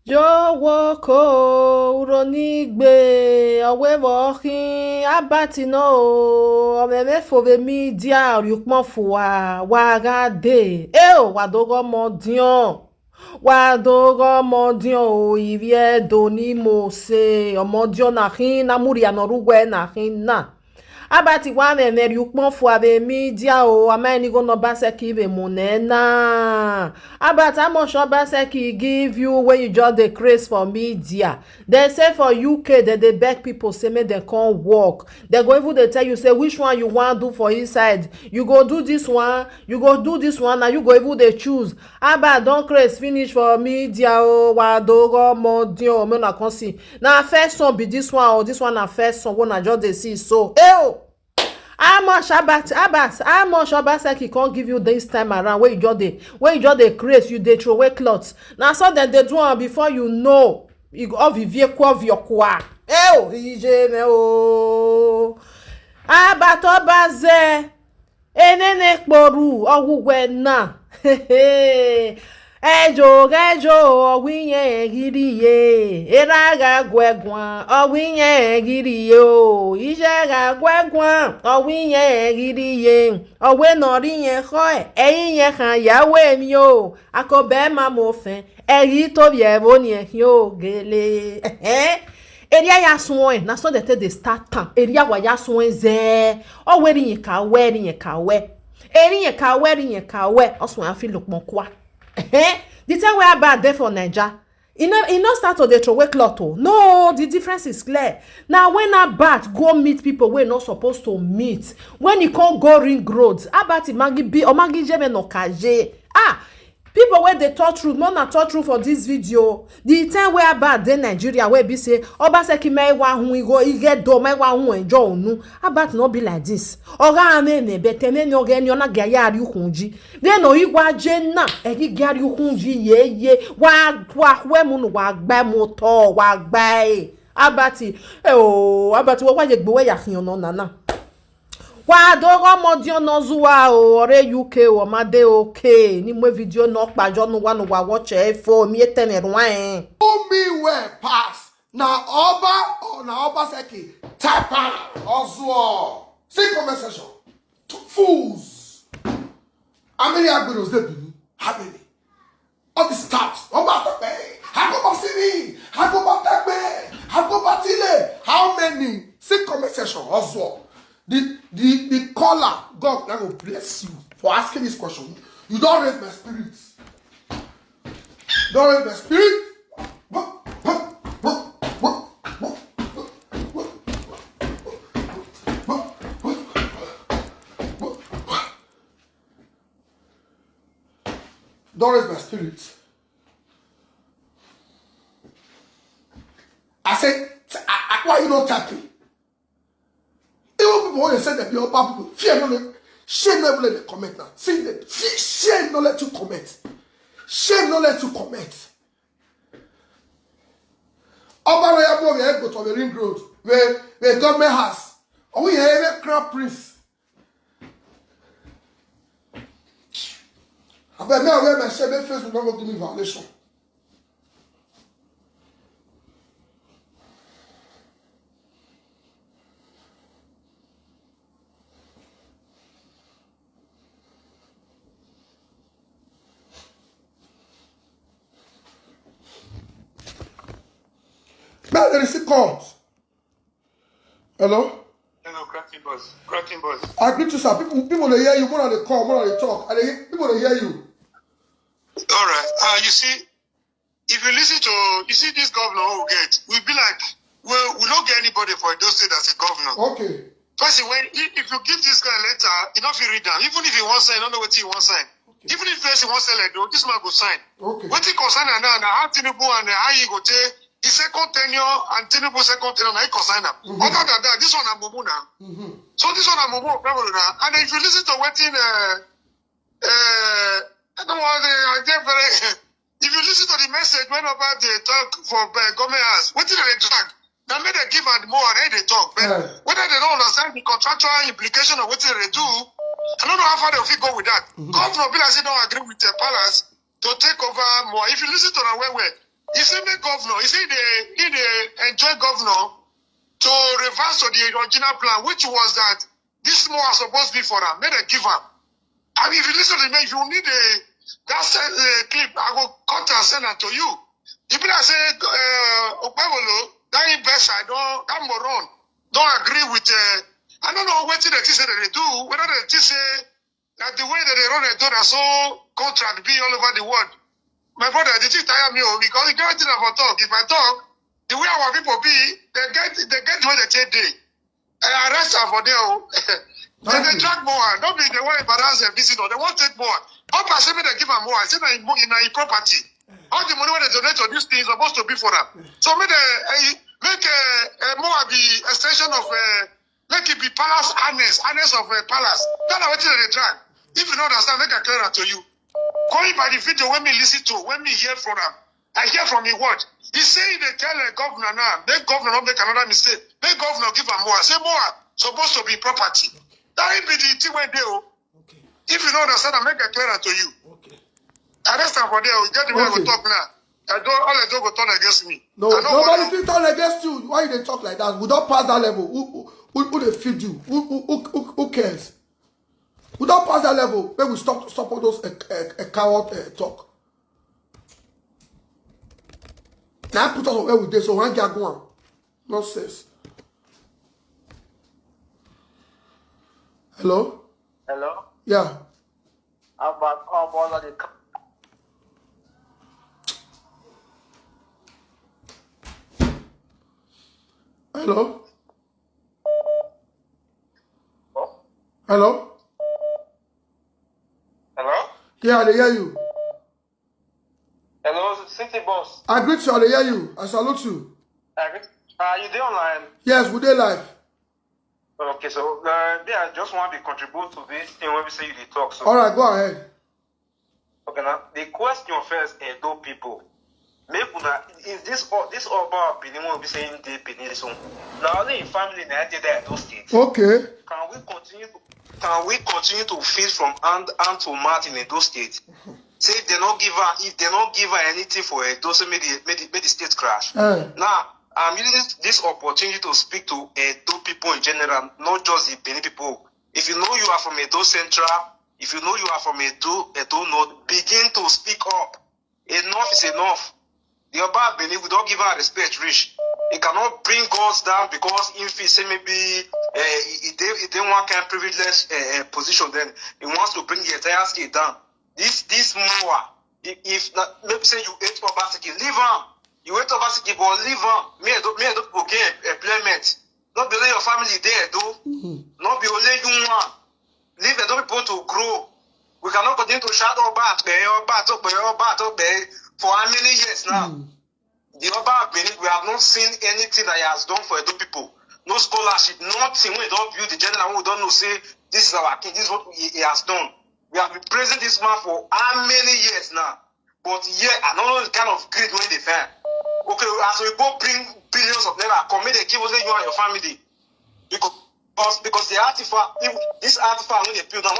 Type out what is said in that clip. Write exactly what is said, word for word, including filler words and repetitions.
Jowoko uronigbe, owe vokhin, Albert no o, omeme fo vbe media, ori ukpọn fua, wa gha de. E o, wa do ghe ọmọ diọn. Wa do ghe ọmọ diọn o, ivie do ni mo se, ọmọ diọn na khin, na muria nọ ru wẹ na khin na. Albert wa mwẹ mwẹ ri ukpọn fua vbe media o, a ma rẹn igho ne Obaseki vbe mu nẹ na. Albert, how much Obaseki give you when you just dey craze for media? Dem say for U K, dem dey beg people say make dem come work. Dem go even dey tell you say which one you wan do for inside. You go do this one, you go do this one, na you go even dey choose. Albert don craze finish for media o, wa do ghe ọmọ diọn o, make una come see. Na first son be this one o, this one na first son wey una just dey see so. E o! How much Albert, Albert, how much Obaseki come give you this time around wey you just dey, wey you just dey craze, you dey throw away cloth? Na so dem dey do am before you know. You go ovivie kwa oviokwa. E o, ije me o. Albert Obaze, enene kporu, ọghuwẹ na. Ẹjo ghẹjo, ọ wẹ irẹn ghiri ye, erha gha guẹ guan, ọ wẹ irẹn ghiri ye o, iye gha guẹ guan, ọ wẹ irẹn ghiri ye, ọ wẹ ne ọ rhie irẹn khọe, ẹ i irẹn khan ya wẹ emwi o, akobẹ ma mu ofẹn, ẹ i ghi to vbiẹ vbe orhiẹn khian o gele. Eria ya suẹn, na so dem te dey start am, eria wa ya suẹn zẹ, ọ wẹ rhie irẹn ka wẹ, rhie irẹn ka wẹ, erhie irẹn ka wẹ, rhie irẹn ka wẹ, ọ suẹn a fi lo ukpọn kua. The time wey Albert dey for Naija, e no, e no start to dey throw away cloth o. No, the difference is clear. Na when Albert go meet people wey no suppose to meet, when e come go Ring Road, Albert Imagi bi Omagi Jeme no kaje. Ah, people wey dey talk truth, no na talk truth for this video. The time wey Albert dey Nigeria, wey be say Obaseki ma wa hun igo, ighe do ma wa hun enjoy unu. Albert no be like this. Ọ gha mwẹ mwẹ, but mwẹ mwẹ ọ ghe ni ọ na gia ya ri ukhunji. Vbene ọ i wa je na, ẹ ghi gia ri ukhunji ye ye. Wa, wa khuẹ mu nu, wa gba mu otọ, wa gba e. Albert, e o, Albert, wa, wa ye gbe wẹ ya khian nọ nana. Wa do ghe ọmọ diọn ne ọ zuwa o, ọ rre U K o, ọ ma de okay. Ne I mu video nọ kpa jọ ne uwa, ne uwa watch ẹ fo, mi etẹn ne ruẹn. Who me well pass? Na Oba or na Obaseki? Type am, Ozuo. See comment section. Fools. How many Agberos dey Benin? How many? All these staffs. Oba Takpe, Agoba Sini, Agoba Takpe, Agoba Tile. How many? See comment section, Ozuo. The, the, the caller, God na go bless you for asking this question. You don raise my spirit. Don raise my spirit. Don raise my spirit. I say, I, I, why you not tapping? Even people wey dey say dem be Oba people, fear no let, shame no even let them comment now. See, the, fear, shame no let you comment. Shame no let you comment. Oba Royal Boy, we go to the Ring Road, where, where government house. Or we have a crown prince. Abeg, may I wear my shirt, make Facebook no go give me violation. May I receive calls? Hello? Hello, Cracking Boss. Cracking Boss. I greet you, sir. People, people dey hear you. More than they call, more than they talk. And they, people dey hear you. All right. Uh, you see, if you listen to, you see this governor who we get, we be like, well, we don't get anybody for those states as a governor. Okay. Person, when, if, if you give this guy a letter, he don't feel read am. Even if he wants sign, he don't know what he wants sign. Okay. Even if person wants sign, like, "No, this man go sign." Okay. Wetin concern am now, na how Tinubu and, uh, how he go take the second tenure and Tinubu second tenure, na he concern am. Mm-hmm. Other than that, this one na mumu na. Mm-hmm. So this one na mumu, na. And if you listen to wetin, uh, uh, I don't want to, I get very, if you listen to the message when Oba dey talk for, uh, government house, wetin dem dey drag? Na me dey give am more, na him dey talk. But whether they don't understand the contractual implication of wetin dem dey do, I don't know how far dem fit go with that. Mm-hmm. Governor be like say don agree with the palace to take over more. If you listen to am well well, He say make governor, he say he dey, he dey enjoin governor to reverse to the original plan, which was that this more was supposed to be for am, make dem give am. I mean, if you listen to me, if you need a, that same, uh, clip, I go cut and send am to you. E be like say, uh, Okpebholo, that investor, don, that moron, don agree with, uh, I don't know wetin dem think say dem dey do, whether dem think say na the way dem dey run Edo, na so contract be all over the world. My brother, the thing tire me o, because the kind thing I for talk, if I talk, the way our people be, dem get, dem get the way dem take dey. I arrest am for there o. Dem dey drag more. No be dem wan embarrass dem visitor. Dem wan take more. Papa say make dem give am more. I say na im, na im property. All the money wey dem donate to this thing is supposed to be for am. So make dem, eh, make, eh, eh, more be extension of, eh, make it be palace annex, annex of, eh, palace. That's wetin dem dey drag. If you no understand, make I clear am to you. Going by the video wey me listen to, wey me hear from am, I hear from him word. He say he dey tell, eh, governor now, make governor no make another mistake. Make governor give am more. Say more supposed to be property. That be the thing wey dey o. Okay. If you no understand, I make I clear am to you. Okay. Arrest am for there. Get the way I go talk now. I don't, all I do go turn against me. No, I no nobody fit turn against you. Why you dey talk like that? We don pass that level. Who, who, who, who dey feed you? Who, who, who, who, who cares? We don pass that level. Make we stop, stop all those, eh, eh, eh, coward, eh, talk. Now put us on where we dey. So one get go on. Nonsense. Hello? Hello? Yeah. How about, how about all the c- Hello? Hello? Hello? Yeah, I dey hear you. Hello, City Boss. I greet you, I dey hear you. I salute you. I greet, uh, you dey online? Yes, we dey live. Okay, so, uh, yeah, I just want to contribute to this thing when we say you dey talk. So, all right, go ahead. Okay, now the question first, Edo people. Make una, is this o-, this Oba of Benin wey be say him dey Benin so? Na only him family na dey there Edo State. Okay. Can we continue to, can we continue to feed from hand, hand to mouth in Edo State? Say if dem no give am, if dem no give am anything for Edo, say make the, make the, make the state crash. Eh. Now, I'm using this, this opportunity to speak to Edo people in general, not just the Benin people. If you know you are from Edo Central, if you know you are from Edo, Edo North, begin to speak up. Enough is enough. The Oba of Benin, we don give am respect reach. He cannot bring us down because he feel say maybe, eh, he, he dey, he dey one kind privileged, eh, eh, position. Then he wants to bring the entire state down. This, this more. If, if na, maybe say you hate Obaseki, leave am. You hate Obaseki, but leave am. Me, I don't, me, I don't go gain employment. No be only your family dey Edo. Mm-hmm. No be only you one. Leave Edo people to grow. We cannot continue to shout Oba Akpe, Oba Atokpe, Oba Atokpe for how many years now? Mm. The Oba of Benin, we have not seen anything that he has done for Edo people. No scholarship, nothing. We don't build the general, we don't know say this is our king, this is what he, he has done. We have been praising this man for how many years now? But yeah, I don't know the kind of greed wey dey find. Okay, as we go bring billions of naira, come make dem give only you and your family. Because, because the artifact, if this artifact wey dey build now,